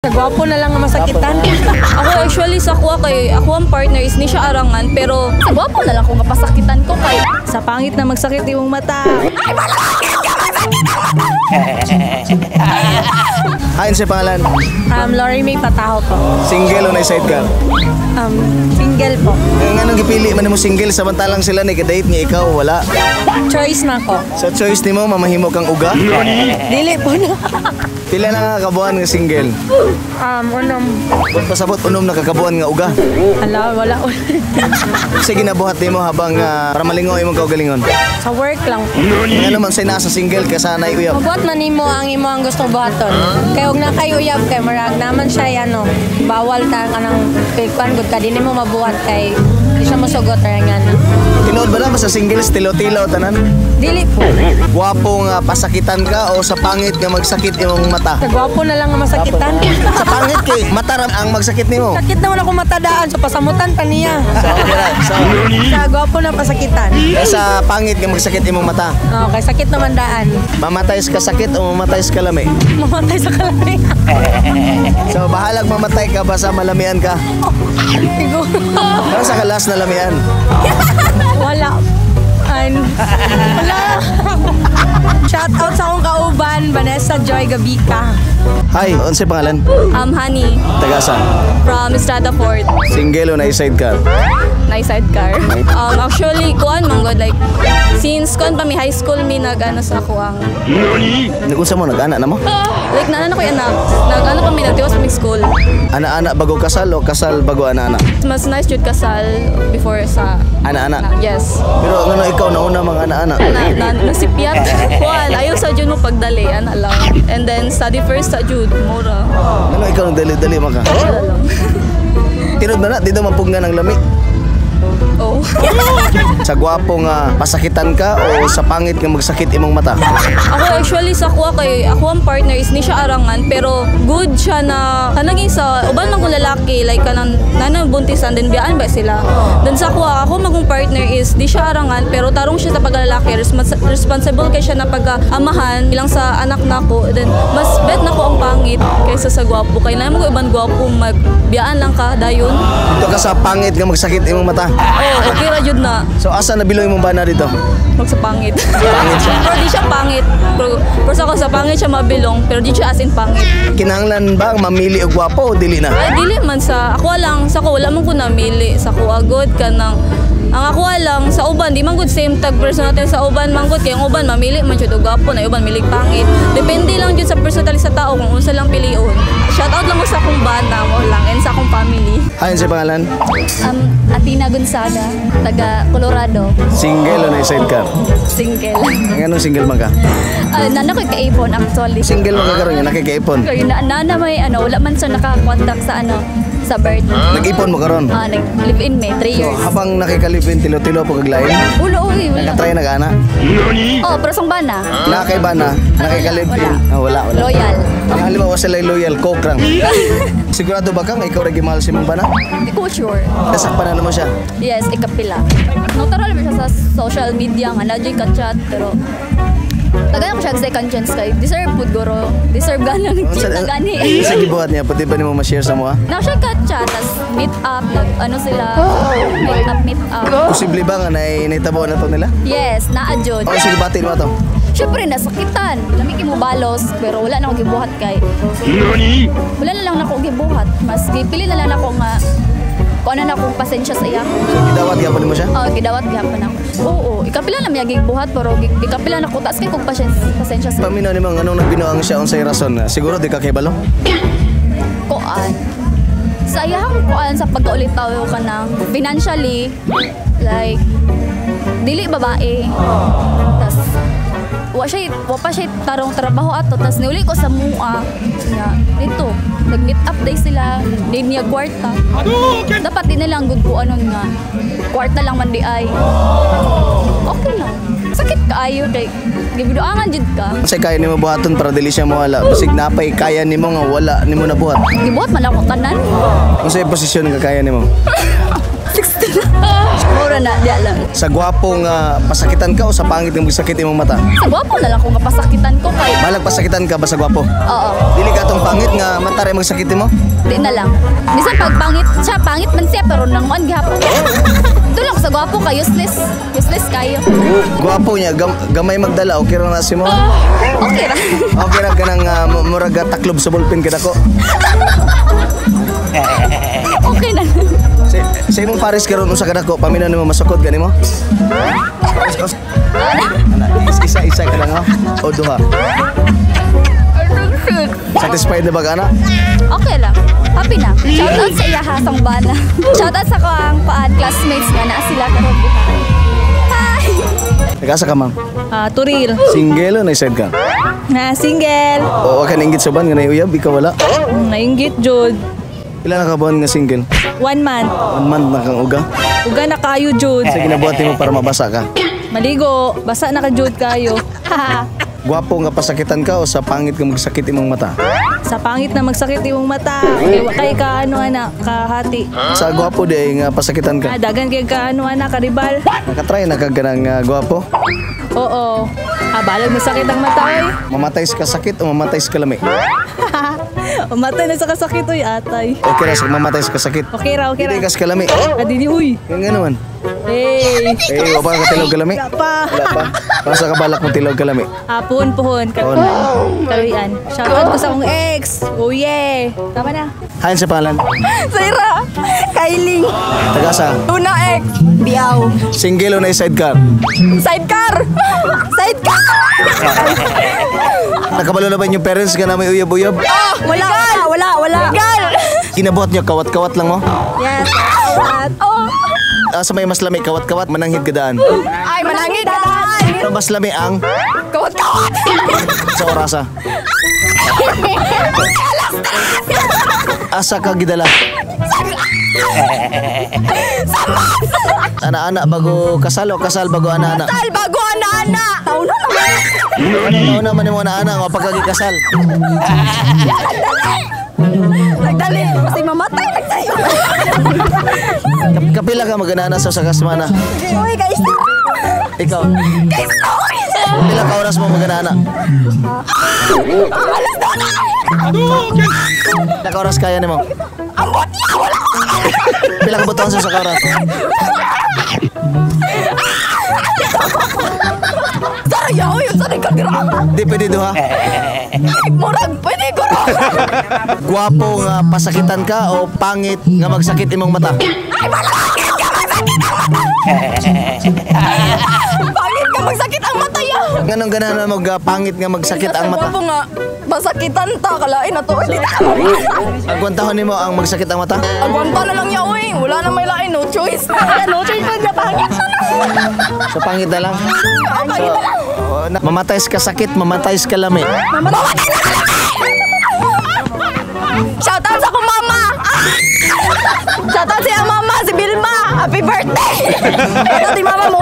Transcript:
Gwapo na lang nga masakitan. Ako actually sa kuha kay ako ang partner is ni siya arangan, pero Sa gwapo na lang kung mapasakitan ko kay Sa pangit na magsakit imong mata. Ayon sa pangalan, Lori May Pataho po. Single o na sidecar? Single po. Ang anong gipili man mo single samantalang sila ni kadate nga ikaw wala? Choice na ko. Sa choice nimo mamahimo kang uga? Dili po na. Pila na nga kabuan nga single? Unom. Buot pasabot unom na kakabuan nga uga. Ala, wala. Kasi ginabuhat nimo habang para malingo imong kaugalingon. Sa work lang po. Nga naman say nasa single ka sanay uyab. Mabuhat man nimo ang imo ang gustong buhaton. Kay og na kay uyab kay murag naman siya ano, bawal ta kanang kay kuan gud ka di nimo mabuhat kay di siya mosugot ra nga na. Tinuod ba na basta single tilo-tilo tanan? Dili po. Gwapo nga pasakitan ka o sa pangit nga magsakit imong mata? Sa gwapo na lang nga masakitan. Sa pangit kay mata ra ang magsakit nimo. Sakit naman ako matadaan so pasamutan pa niya. So, okay ra. So, Sa gwapo na pasakitan. sa pangit nga magsakit imong mata. Okay, sakit naman daan. Mamatay sa kasakit o mamatay sa kalami? Mamatay sa kalami. So bahalag mamatay ka basta malamian ka. Siguro. Para sa kalas na lamian. Wala. Wala. Shout out sa akong kauban, Vanessa Joy Gabica. Hi, unsay pangalan? Honey Tagasa. From Estrada Fort. Single o na sidecar? Na sidecar. Actually kuan man god, like since kuan pa mi high school mi nag ano sa ako ang Nag-unsa mo nag-ana na mo? Like naana ko anak. Nag ano pa mi, nagtiwas pa mi school. Ana-ana bago kasal o kasal bago ana-ana? Mas nice jud kasal before sa Ana-ana. na, yes. Pero ngano ikaw nauna mga ana-ana? Na, na nasipyat. Kuan ayaw sa jud mo pagdali ana lang. And then study first sa jud mura. Ngano ikaw nagdali-dali man ka? Wala lang. Tinud ba na dito mapugnan ang lami? Oh. Sa gwapo nga pasakitan ka o sa pangit nga magsakit imong mata? Ako actually sa kuha kay ako ang partner is ni siya arangan, pero good siya na kanang sa uban man kong lalaki, like kanang nanang buntisan then biyaan ba sila. Then sa kuha ako magong partner is di siya arangan, pero tarong siya sa paglalaki, responsible kay siya na pag-amahan bilang sa anak nako. Then mas bet nako ang pangit kaysa sa gwapo kay na mo ibang gwapo magbiyaan lang ka dayon. Dito ka sa pangit nga magsakit imong mata. Oh, okay ra jud na. So asa nabilong imong bana dito? Mag sa pangit. Pangit siya. Pero di siya pangit. Pero sa ako sa pangit siya mabilong, pero di siya as in pangit. Kinahanglan ba ang mamili og gwapo o dili na? Ay, dili man sa ako lang, sa ko wala man ko namili sa ko agod kanang ang ako lang sa uban di man gud same tag person natin sa uban man gud kay ang uban mamili man jud og gwapo na uban milig pangit. Depende lang jud sa personality sa tao kung unsa lang pilion. Shout out lang ko sa akong bana mo lang and sa akong family. Ayon sa pangalan? Athena Gonzaga, taga Colorado, Single o na sidecar? Single. Ngano single man ka? Nana ko kaipon actually. Single man ka karon nga nakikaipon. Kay na, na may ano, wala man siya nakakontak sa ano sa birth. Nag-ipon mo karon. Nag live in me 3 So years. habang nakikalipin tilo-tilo po kag lain. Ulo uy, wala. Nakatry na ka ana? Oh, pero sang bana. Nakay ba na? Nakikalipin? Wala. Ah, wala, wala. Loyal. Ang halimbawa sila loyal coke lang. Sigurado ba kang ikaw ra gimahal si mong bana? Di ko sure. Nasakpan na naman siya. Yes, ikapila. Nagtaro lang siya sa social media nga na ka-chat pero tagay ko siya og second chance kay deserve pud guro. Deserve ganang cheat na gani. Sa gibuhat niya, pwede ba nimo ma-share sa mo? Ah? Na siya ka-chat, tas meet up, nag ano sila, meet up, meet up. Posible ba nga naitabo na to nila? Yes, naa jud. O sige, batin mo to. Syempre nasakitan. Lami kay mo balos pero wala na ako gibuhat kay. Wala na lang nako gibuhat. Mas gipili na lang nako nga kung ano na akong pasensya sa iya. So gidawat gyapon nimo siya? Oh, gidawat gihapon ako. Oo, ikapila na miya gibuhat pero ikapila na ko taas kay kog pasensya sa Paminaw nimo nganong nagbinuang siya unsay rason? Siguro di ka kabalo? Kuan. Sa iyahang kuan sa pagkaulitaw ka ng financially, like dili babae. Tas wa pa siya tarong trabaho ato, tas niuli ko sa mua nga dito nag-meet up day sila, need niya kwarta. Dapat di na lang good ko anon nga kwarta lang man di ay okay lang. Sakit kaayo kay gibiduangan jud ka. Unsay kaya nimo buhaton para dili siya mawala? Basig napay kaya nimo nga wala nimo nabuhat. Gibuhat man ako tanan. Unsay posisyon nga kaya nimo? 16. Mura na, di alam. Sa gwapo nga pasakitan ka o sa pangit nga magsakit imong mata? Sa gwapo na lang kung mapasakitan ko kay. Balag pasakitan ka ba sa gwapo? Oo, Dili ka tong pangit nga mata rin magsakit mo? Di na lang. Bisan pag pangit siya, pangit man siya, pero nang gihapon. Tulong sa gwapo ka, useless. Useless kayo. Gwapo niya, gamay magdala, okay ra na si mo? Okay ra. Okay ra ka nang murag taklob sa ballpen ka dako. Okay na. Sa imong pares karon usa ka dako, paminaw nimo masukod gani mo? Isa-isa ka lang, oh. O duha. Satisfied na ba ka na? Okay lang. Happy na. Shout out sa iya ha, Sangbana. Shout out sa ko ang kuan classmates nga naa sila karon diha. Hi. Nag-asa ka, ma'am? Turil. Single o na-side ka? Na single. O, ka nainggit sa ban nga naiuyab, ikaw wala. Nainggit jud. Pila na ka buwan nga single? 1 month. 1 month na kang uga? Uga na kayo jud. Sa ginabuhat mo para mabasa ka? Maligo, basa na ka jud kayo. Gwapo nga pasakitan ka o sa pangit nga magsakit imong mata? Sa pangit na magsakit imong mata. Kay wa kay ka ano ana, kahati. Sa gwapo di ay nga pasakitan ka. Dagan kay ka ano ana, karibal. Nakatry na ka ganang gwapo? Oo. Balag masakit ang mata oy. Mamatay sa kasakit o mamatay sa kalami? Mamatay na sa kasakit oy, atay. Okay ra sa mamatay sa kasakit. Okay ra, okay ra. Dili ka sa kalami. Dili uy. Nga naman. Hey. Eh, wa pa ka tilog kalami? Wala pa. Wala pa. Basta ka balak mo tilog kalami. Puhon, puhon. Puhon. Kaluyan. Shout out ko sa akong ex. Oh yeah. Tama na. Hain sa pangalan. Saira! Kylie! Tagasa. Una ex! Biaw! Single o na sidecar? Sidecar! Sidecar! Nakabalo na ba inyong parents ka na may uyab-uyab? Wala, wala, wala, wala. Legal! Kinabuhat niyo, kawat-kawat lang mo? Yes. Oh. Sa may mas lami, kawat-kawat, mananghid kadaan. Ay, manangit ka. Pero mas lami ang Kawat-kawat! sa orasa. Asa ka gidala? Ana-ana bago kasal o kasal bago ana-ana? Kasal bago ana-ana! Taon na naman! Ano naman yung ana-ana nga pagkagikasal? Nagdali! Kasi mamatay nagtayo! Kapila ka mag-ana-ana sa usa ka semana? Uy, guys! Ikaw? Guys, Pila ka oras mo mag-ana-ana? Pila ka oras kaya nimo? Pila ka butuan sa usa ka oras? Sorry, yaw yun! Sorry, ka. Di pwede duha. Murag, pwede ko. Gwapo nga pasakitan ka o pangit nga magsakit imong mata? Ay, malakit ka magsakit ang mata! Pangit ka magsakit ang mata ya! Nganong ganahan mo pangit nga magsakit ang mata? Gwapo nga, masakitan ta, kalain na to. Di ta ka. Agwantahon nimo ang magsakit ang mata? Agwanta na lang ya, uy. Wala na may lain, no choice. Wala, no choice pa na pangit na lang. So pangit na lang? Pangit na lang. Oh, mamatay sa kasakit, mamatay sa kalami. Mamatay na kalami! Shout out sa akong mama! Shout out si mama, si Vilma! Happy birthday! Shout out si mama,